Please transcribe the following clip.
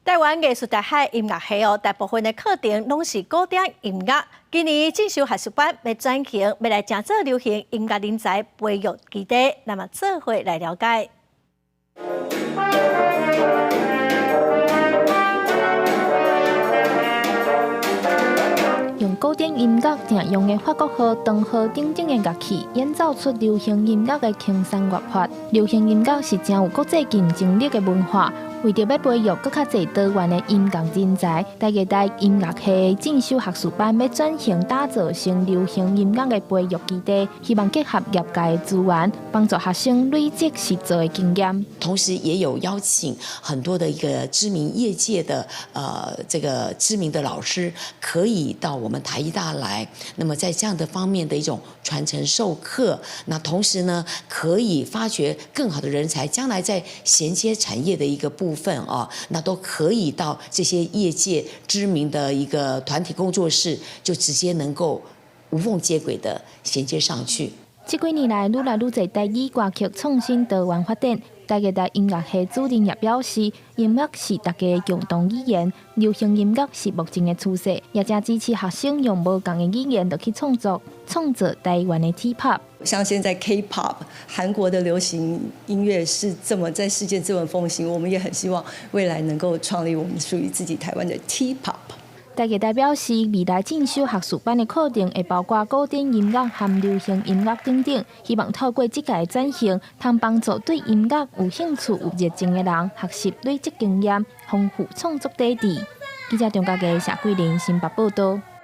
台灣藝術大學音樂系哦，大部分的課程攏是古典音樂。今年進修學術班欲轉型，欲來成做流行音樂人才培育基地，那麼做伙來了解。用古典音樂常用的法國號、長號等等的樂器，演奏出流行音樂的輕鬆樂法。流行音樂是誠有國際競爭力的文化。為著欲培育閣較濟多元的音樂人才，台藝大音樂系進修學術班欲轉型打造成流行音樂的培育基地，希望結合業界的資源，幫助學生累積實作的經驗。同時，也有邀請很多的一個知名業界的這個知名的老師，可以到我們台藝大來。那麼在這樣的方面的一種傳承授課，那同時呢，可以發掘更好的人才，將來在銜接產業的一個部分啊，那都可以到這些業界知名的一個團體工作室，就直接能夠無縫接軌的銜接上去。這幾年來，愈來愈濟台語歌曲創新多元發展。台藝大音樂系主任也表示，音樂是大家的共同語言，流行音樂是目前的趨勢，也誠支持學生用無仝的語言落去創作，創造台灣的 T-pop。像現在 K-pop 韓國的流行音樂是這麼在世界這麼風行，我們也很希望未來能夠創立我們屬於自己台灣的 T-pop。台藝大表示，未來進修學術班的課程會包括古典音樂和流行音樂等等，希望透過這屆的轉型，通幫助對音樂有興趣、有熱情的人學習累積經驗，豐富創作底蘊。記者張家傑、謝桂玲新北報道。